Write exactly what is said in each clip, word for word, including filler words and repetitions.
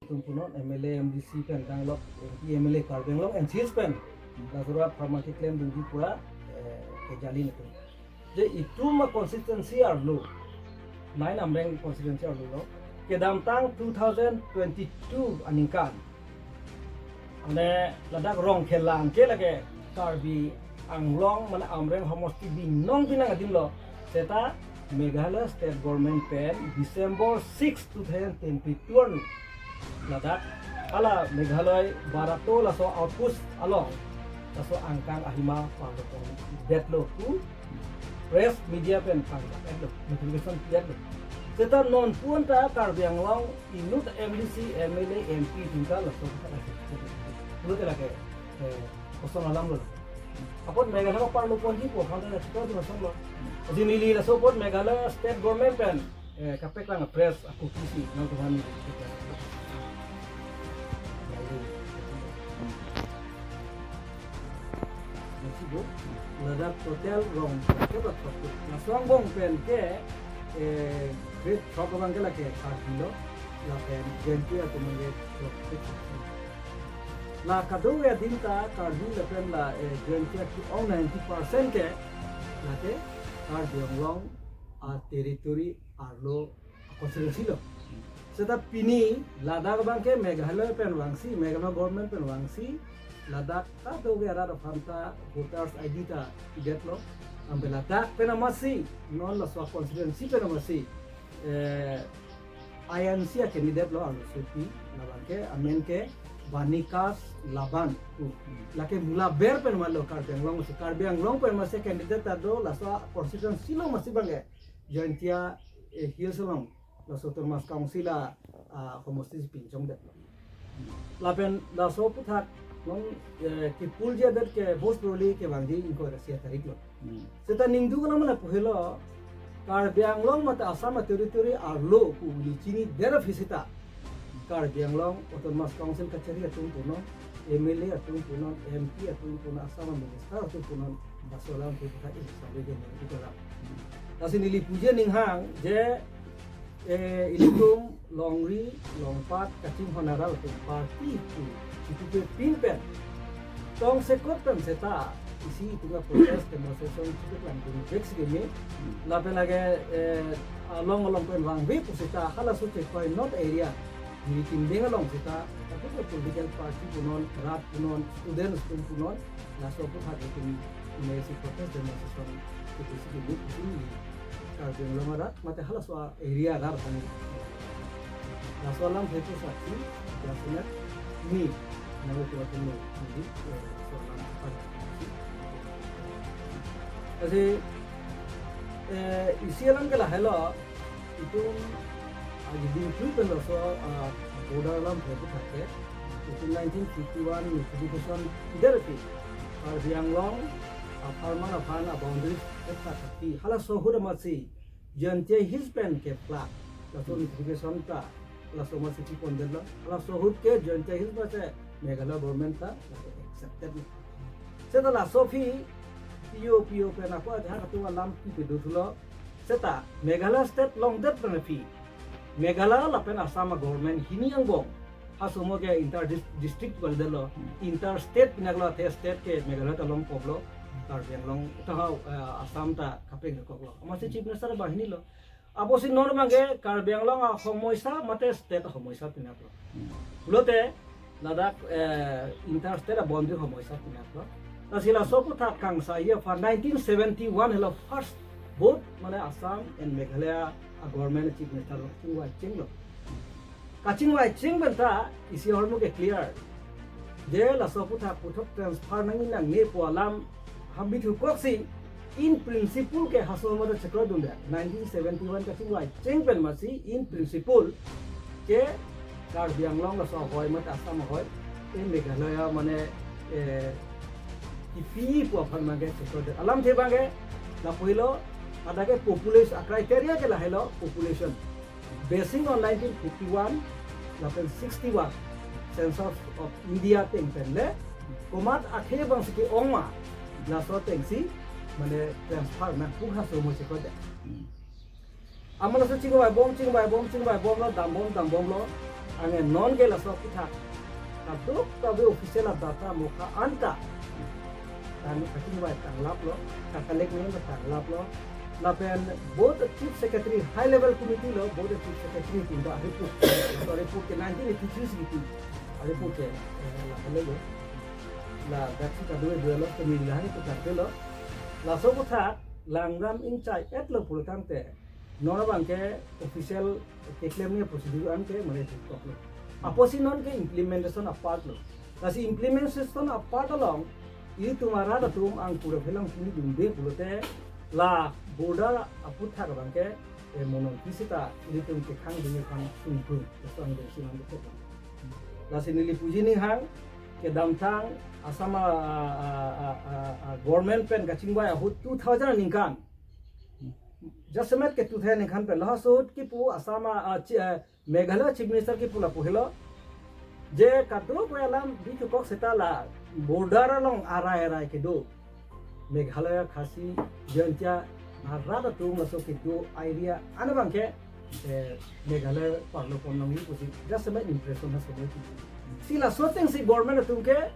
atum punon, M L A, M D C pen danglok, M P, M L A Karbi Anglong, M C S pen. Laso rat pharma keklem dungji pura, eh, kejali netum. Je itum a-constituency arlo, nine Amreng constituency arlo lo, kedamtang two thousand twenty-two aningkan, ane ladak rong kelang ke lake Karbi Anglong mane Amreng homosti binong binong adim lo, seta Meghalaya State Government pen December six, two thousand twenty-two arlo ladak hala Meghalaya Barato laso outpost along laso angkang ahima pangdetlo pu press media pen pangdetlo, notification pidetlo. Seta non pu anta Karbi Anglong inut M D C, M L A, M P tingka laso kata laso. Pulote lake, eh, kosong alam lo. Apot Meghalaya parlo ponji pu aphan ta chiklo dun asonlo. Jin ili laso apot Meghalaya State Government pen, eh, kapeklang press aku kisi nangtuhan. Ladak total rong ke ba thok. Laso angbong pen ke, eh, grade thok abang ke lake Karbi lo, lapen Jaintia atum ke thok. La kadokave adim ta Karbi lapen la, eh, Jaintia ke-ong ninety percent ke lake Karbi Anglong a-territory arlo constituency lo. Seta pini ladak abang ke Meghalaya pen vangsi, Meghalaya government pen vangsi, ladak kadokave arat aphan ta voters I D ta pidetlo. Anke ladak pen amatsi, non laso constituency pen amatsi, eh, I N C a-candidate lo arlosopi, labang ke amen ke Banikas Laban. Lake Mulaber pen malo Karbi Anglong amatsi, Karbi Anglong pen amatsi candidate ta do, laso constituency along amatsi abang ke Jaintia, eh, Hills along laso Autonomous Council a, ah, homosti si pinchongdet. Lapen laso aphuthak non, eh, kipulji adet ke most probably kevangji ingkoi ra isi atarik lo. Hmm. Seta ningduk alam mana pu helo, Karbi Anglong mate Assam a-territory arlo pu ili chinidet aphi seta Karbi Anglong Autonomous Council kachari atum punon, M L A atum punon, M P atum punon, Assam a-minister atum punon, laso alam ke kita eh sampai ke nang kita lah. Lasi neli puji aning hang je, eh, ilitum longri longpat kachinghon arat atum party pu chitupepin pen tongsekot pen seta isi itum a-protest demonstration chituplang dun vek si keme. Lapen lake, eh, along along pen vangve pu seta halaso Chekoi North area, Niri Kimdeng along seta, tapi ke political party punon, rat punon, students pun punon, laso aphuthak itum mesi protest demonstration itu sih ini, ini Karbi Anglong arat, mate halaso area arat kami. Laso alam hetu saksi, laso na ini, nawe tua temu, ini, eh, laso alam apa saksi. Lasi, eh, isi alam ke lahelo, itum, ah, di dingtui pen laso, ah, border alam hetu thake. Itum nineteen fifty-one notification der pi Karbi Anglong, ah, apharman aphan a-boundary thek thak pi. Halaso ahut amatsi Jaintia Hills pen keplak laso notification ta laso amatsi pipondetlo. Halaso ahut ke Jaintia Hills mate Meghalaya government ta accepted. Seta laso aphi P O, P O pen ako ajahak atum alam pi pedothulo. Seta Meghalaya state longdet pen aphi Meghalaya lapen Assam a-government hini angbong, ha somo ke inter dis-, district baldelo, inter state pinaklo, athe state ke Meghalaya ta longkoklo, Karbi Anglong ta ha, eh, Assam ta kapeng koklo. Amatsi Chief Minister banghini lo. Apotsi non abang ke Karbi Anglong ahomoisa mate state ahomoisa pinaklo. Pulote ladak, eh, inter state a-boundary homoisa pinaklo. Lasi laso aphuthak kangsaji aphan nineteen seventy-one helo first vote mane Assam and Meghalaya a-government Chief Minister kachingvai chenglo. Kachingvai cheng pen ta isi ahormu ke clear. Je laso aphuthak puthot transfer nangji nangne pu alam hambithu koksi in principle ke haso mate cheklo dunde. Nineteen seventy-one kachingvai cheng pen amatsi in principle ke Karbi Anglong laso ahoi mate Assam ahoi, eh, Meghalaya mane, eh, kipi pu aphan abang ke cheklo de. Alamthe abang ke lapu helo, hadak ke population, a-criteria ke lahelo population. Basing on nineteen fifty-one lapen sixty-one Census of India ateng pen le, komat akhei abangsi ke-ong ma, laso atengsi mane transfer nang pu haso mo cheklo de. Amat laso chingvai bom, chingvai bom, chingvai bomlo, dambom, dambomlo. Anke non ke laso aputhak kadokave official a-data mokha anta tang kachingvai tanglaplo, ka-collect nangji tanglaplo. Lapen both chief secretary, high level committee lo, both chief secretary atum ta a-report, laso a-report ke nineteen eighty-three si kipi a-report ke, eh, la kalelo. Ladaksi kadokave dolo, kami lahai aputhak dolo. Laso aputhak langram ingchai-etlo pulo tangte, non abangke official keklem nangji procedure anke mane thik koklo. Apotsi non ke implementation a-part lo. Lasi implementation a-part along, itum arat atum angkur aphelang chini dunde pulote, la border aputhak abangke, eh, monon kisita ilitum kekhang dunji aphan sungkun, laso angdeng si nang betul. Lasi neli puji ninghang, kedamtang Assam a, a, a, a, a, government pen kachingvai ahut two thousand aningkan. Jasemet ke two thousand aningkan pen, laso ahut kipu Assam a, a, chi-, eh, Meghalaya Chief Minister kipu lapu helo, je kadokave alam bichukok seta la border along arai arai kedo Meghalaya, Khasi, Jaintia arat atum laso kedo area an abangke, eh, Meghalaya parlo pon nangji pusi jasemet impression ha sobo tu. Si laso ateng si government atum ke,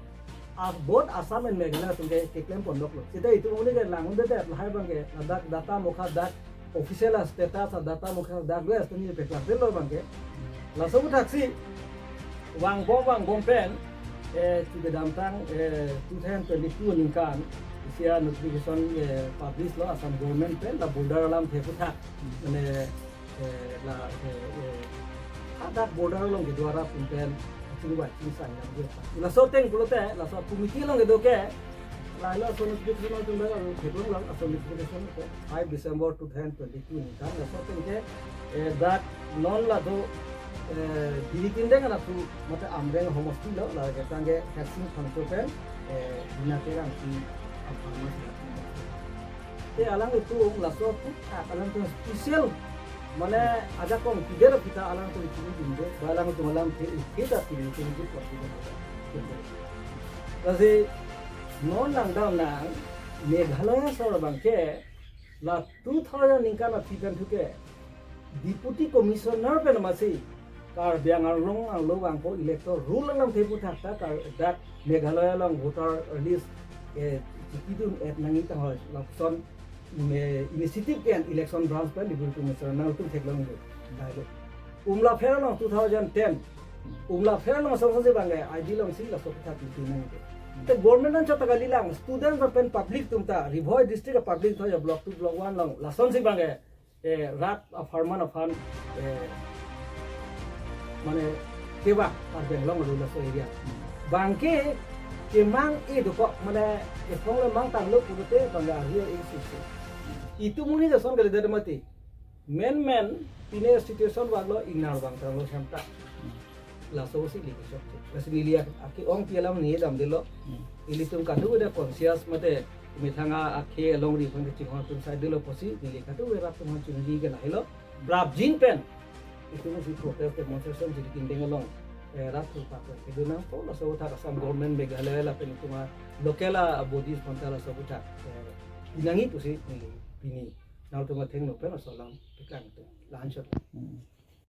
ah, both Assam and Meghalaya atum ke keklem pon doklo. Seta itum uli ke lang-un-edet lahai abangke, ladak data mokha dak official a-status a-data mokha dak ves tani peklak delo abangke. Laso aputhak si vangbom vangbom pen, eh, chu kedamtang, eh, two thousand twenty-two aningkan isi a-notification, eh, publish lo Assam government pen, la border alamthe aputhak. Mane, eh, la, eh, eh, hadak border along kedo arat atum pen chingvai chingsai nangji. Laso ateng pulote, laso committee along kedo ke, la laso notification along tum bang along thek long lang, laso notification ke five December two thousand twenty-two aningkan, laso ateng ke, eh, dak non la do, eh, Jirikindeng anatthu mate Amreng homosti lo, la ketang ke Khersing Phangcho pen, eh, Dina Terang si a-farmers. Te alanglitum laso aputhak alangtum special, mane ajakong kider kita alangtum chini dunde, ba alangtum alamthe kita chini chini jut pati. Lasi non langdam nang Meghalaya asor abangke la two thousand aningkan aphi pen thuke Deputy Commissioner pen amatsi Karbi Anglong arlo vangpo electoral roll alamthe aputhak ta kar-, dak Meghalaya along voter list, eh, chipidun-et nangji tahai lapuson, eh, initiative ke-en election branch pen Deputy Commissioner nangtum theklong jo. Dai lo. Umla pher along two thousand ten. Umla pher along asong asong si abangke I D along si laso aputhak kipi nangji. Te government an chot ta kalilang, student pen public atum ta, Ri Bhoi district a-public ta ya block two block one along, lason si abangke, eh, rat a-farmer aphan, eh, mane kevang Karbi Anglong arlo laso area. Abangke kemang-e dokok, mane kepong le mang tanglo pulote abangke arlo e susu. Itum monit ason kalidet mati. Menmen pine situation vanglo, ingnar vang tanglo santa. Laso si ligi chokche. Lasi neli ak-, ake-ongpi alam neli damdelo. Hmm. Ilitum kadokave conscious mate methang akhei alongri aphan kachinghon atum sai dolo pusi neli kadokave rat atum aphan chunji ke lahelo. Prapjin pen itum si protest demonstration Jirikindeng along, eh, rat thurpak pen kedo nangpo, laso aputhak Assam government, Meghalaya lapen itum a-local a-bodies aphan ta laso aputhak, eh, pi nangji pusi neli pini nangtum athengno pen laso alam pikang tu. La-anchot. Hmm.